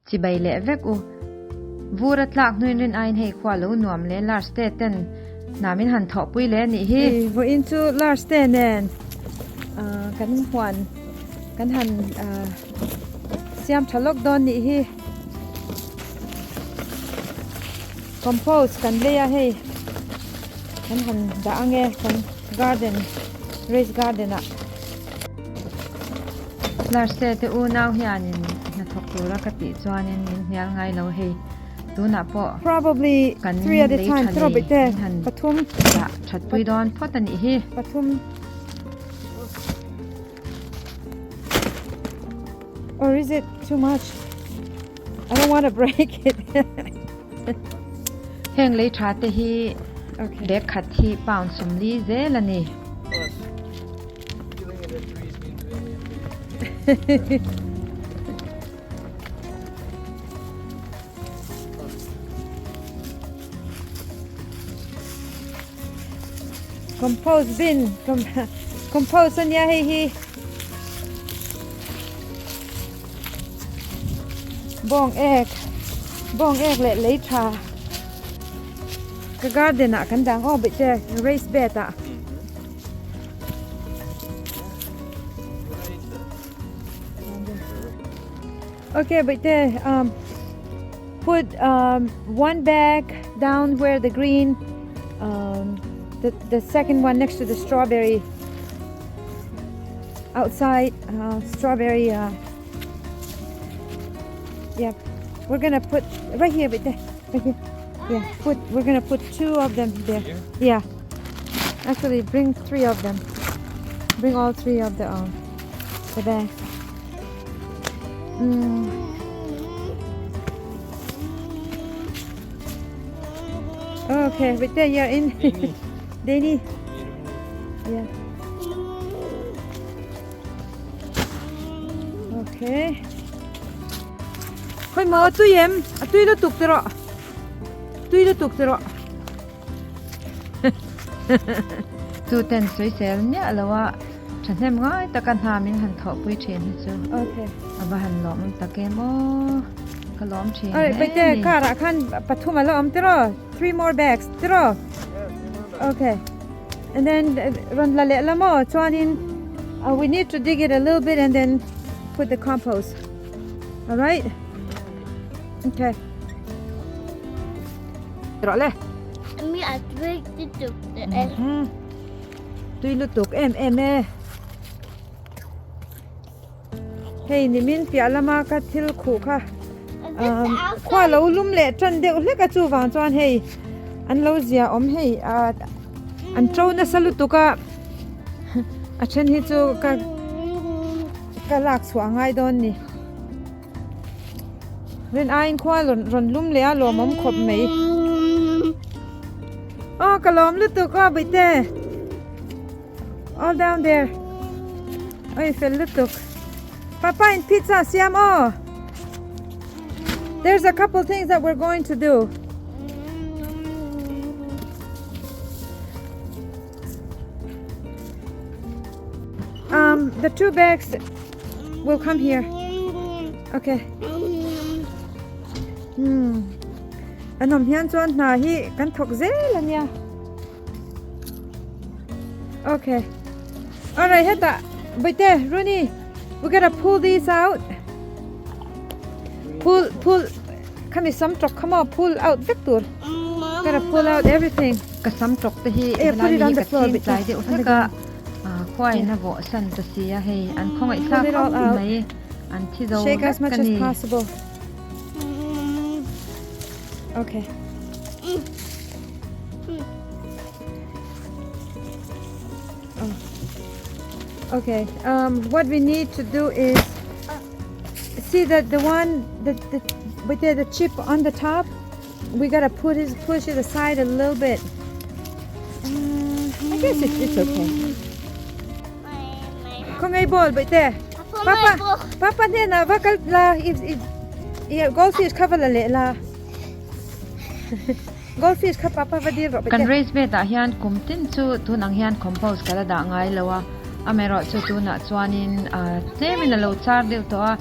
Chibai leh vek u. Vur a tlak hnuin rin aiin hei khua lo nuam leh Lars te ten hna min han thawhpui leh a nih hi. Vawiin chu Lars te nen kan huan kan han siam tha lawk dawn nih hi. Compost kan lei a hei kan han dah ang e kan garden raise garden ah. Nurse te unau hianin hnathawk tura ka tih chuanin min hnial ngai lo hei tunah pawh Probably kan three at a lei time tha tiraw lei bawihte min han pathum dah that pui dawn phawt a nih hi. Pathum Or is it too much? I don't want to break it. Heng lei tha te hi Okay. bag khat hi pound 40 zel a ni. Compost bin compost ania hei hi bawng ek bawng ek leh lei tha ka garden ah kan dang aw bawih te raised bed ah. Okay, but there, um, put um, one bag down where the green, um, the, the second one next to the strawberry outside, uh, strawberry, uh, yeah, we're gonna put right here, but there, right here. Yeah, put, we're gonna put two of them there. Here? Yeah. Actually, bring three of them. Bring all three of the um, the bags. Mm. Okay, but there you're in. Danny. Yeah. Okay. Khoi ma tui em, a tui lutuk ti rawh. Tui lutuk ti rawh. Chu ten sawisel miah lo a thahnem ngai taka hna min han thawhpui thin hi chu a va han lawmawm tak em aw ka lawm thin hle a ni. Car ah khan pathum a la awm tiraw three more bags tiraw okay and then rawn la leh la maw chuanin we need to dig it a little bit and then put the compost alright okay. Rawh le. Mi a tui lutuk e. Tui lutuk em em e. Hei nimin piah lama ka thil khuh kha khua lo lum leh tan deuh hlek a chuvang chuan hei an lo zia awm hei an to nasa lutuk a a then hi chu ka ka lak chhuah ngai dawn ni. Rin aiin khua rawn lum leh a lawmawm khawp mai. Aw ka lawm lutuk aw Bawihte. All down there. Oi fel lutuk. Papa in pizza siam aw. There's a couple things that we're going to do. Um, the two bags will come here. Okay. Hmm. An awm hian chuan hna hi kan thawk zel a nia. Okay. Alright, hetah Bawihte, Rooney, we gotta pull these out. Pull, pull, khami sam tawk kha maw pull out vek tur. Gotta pull out everything. Ka sam tawk te hi helai mi hi ka ching tlai deuh hlek a, khuain a vawh san ta si a hei an khawngaih thlak khawp mai an thi zo Shake as vek much ka as ni. possible. Okay. Oh. Okay. Um, what we need to do is see that the one the, the with the, the chip on the top we gotta put it push it aside a little bit. Uh, I guess it's, it's okay. Khawngaih ball bawihte. Papa Papa hnenah va kal la i i goldfish kha va la leh la. Goldfish kha papa va dil rawh bawihte. Kan race bed ah hian kum tin chu tun ang hian compost ka la dah ngai lo a, amaherawhchu tunah chuanin tlemin a lo char deuh tawh a,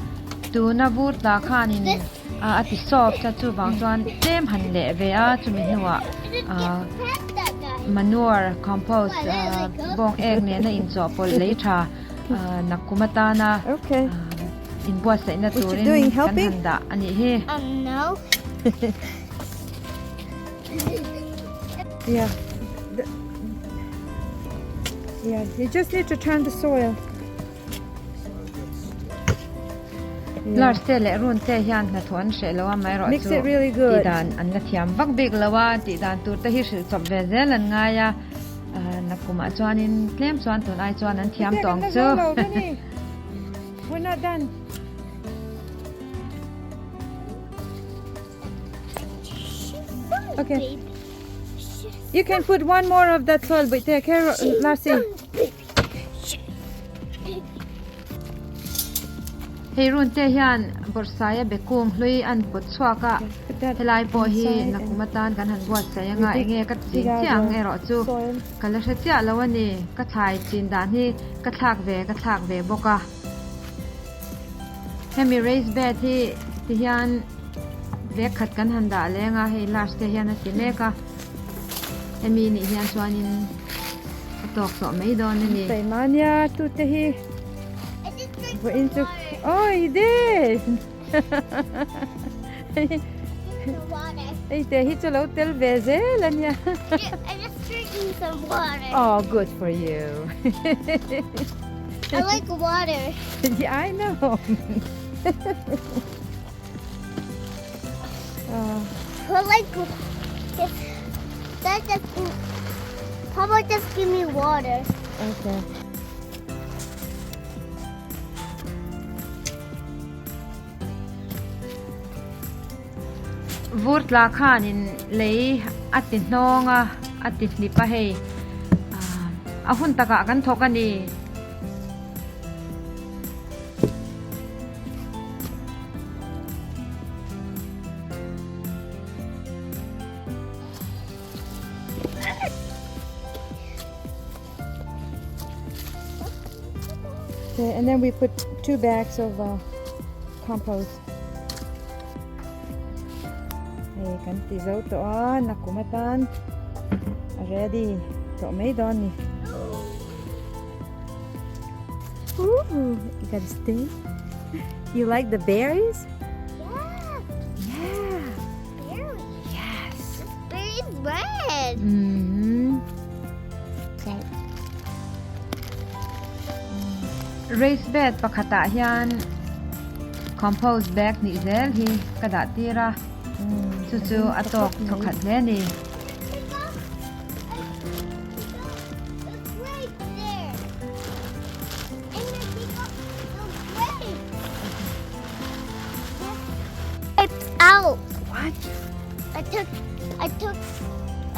tuna vur tla khanin. a ti soft a chuvang chuan tlem han leh ve a chumi hnuah ah manure compost ah bawng ek nena inchawhpawlh lei tha ah nakkum atana ah inbuatsaihna turin kan han dah a nih hi. Yeah. Yeah, you just need to turn the soil. Nurse te leh run te hian hnathawh an hreh lo a, amaherawh chu tih dan an la thiam vak bik lo a, tih dan tur te hi hrilh chawp ve zel an ngai a, nakumah chuanin tlem chuan tun ai chuan an thiam tawh ang chu. Okay. You can put one more of that soil, but take care, Lassie. Hei run te hian bawrhsaia bekung hlui an pawt chhuak a, helai pawh hi nakum atan kan han buatsaih anga enge ka chin chiah ang erawh chu ka la hre chiah lo a ni, ka thlai chin dan hi ka thlak ve ka thlak ve bawk a. Hemi raised bed hi ti hian bag khat kan han dah leng a, hei large te hian a ti mek a, hemi nih hian chuanin a tawk tawh mai dawn a ni. Taimania tute hi vawiin chu oh you did hei te hi chu lo tel ve zel a nia oh good for you I like water. Yeah, I know. I like just, that just how about just give me water? Okay. Vur tla khanin lei a ti hnawng a, a ti hnip a hei. A hun takah kan thawk a ni. Okay, and then we put two bags of uh, compost. Hei kan ti zo tawh a nakum atan a ready tawh mai dawn ni. Ooh, you got a sting? You like the berries? Yeah. Yeah. Berries. Yes. This berry's red. Mm-hmm. Raised bed pakhatah hian compost bag hnih zel hi ka dah tir a, chu chu a tawk thawkhat hle a ni. Out. What? I took, I took,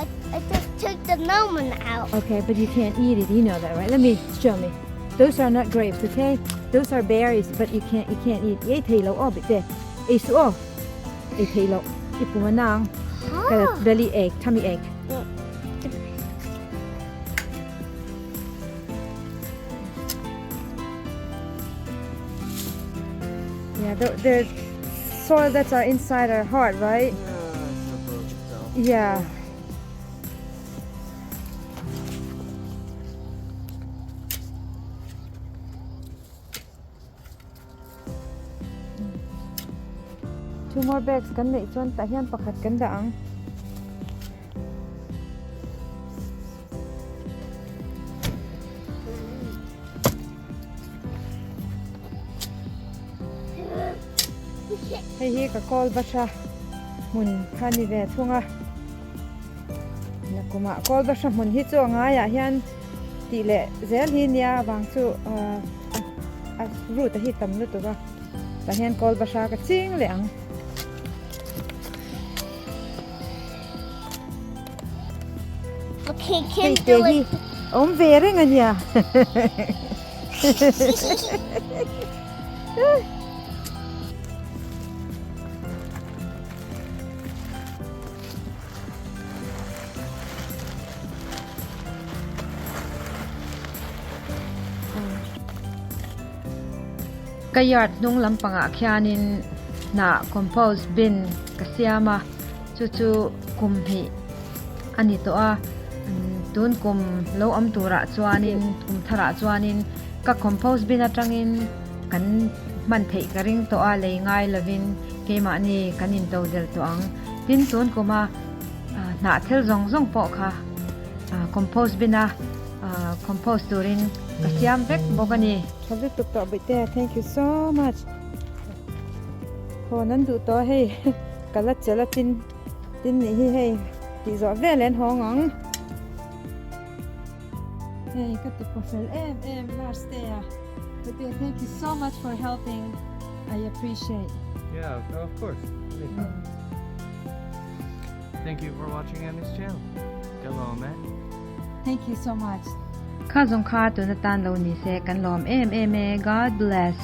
I, I just took the lemon out. Okay, but you can't eat it. You know that, right? Let me show me. Those are not grapes, okay? Those are berries, but you can't you can't eat. Ei thei lo aw bit Ei su aw. Ei thei lo. I pum anang. Ka belly ache, tummy ache. Yeah, the, the soil that's are inside our heart, right? Yeah. Two more bags kan neih chuan tah hian pakhat kan dah ang. Hei hi ka kawl basha hmun kha ni ve thung a. Nakumah kawl basha hmun hi chu a ngaiah hian tih leh zel hi nia avang chu a root a hi tam lutuk a. Tah hian kawl basha ka ching leh ang. Hei te hi awm ve reng a nia. Ka yard hnung lampangah khianin. Hnah compost bin ka siam a, chu chu kum hnih a ni tawh a, tun kum lo awm turah chuanin kum tharah chuanin ka compost bin atangin kan hman theih ka ring tawh a, lei ngai lovin keimahni kan into del tawh ang. Tin, tun kuma hnah thil zawng zawng pawh kha compost bin a compost turin ka siam vek bawk a ni. Tha lutuk tawh Bawihte, thank you so much. Hawn an duh tawh a hei ka la chelh a tin tin nih hi hei tih zawh vel an hawng ang. Hei ka ti pawh fel em em last day a Bawihte thank you so much for helping I appreciate. Yeah, of course. Anytime. Thank you for watching Emmy's channel. Ka lawm e. Thank you so much. Kha zawng kha tuna tan lo ni se kan lawm em em e God bless.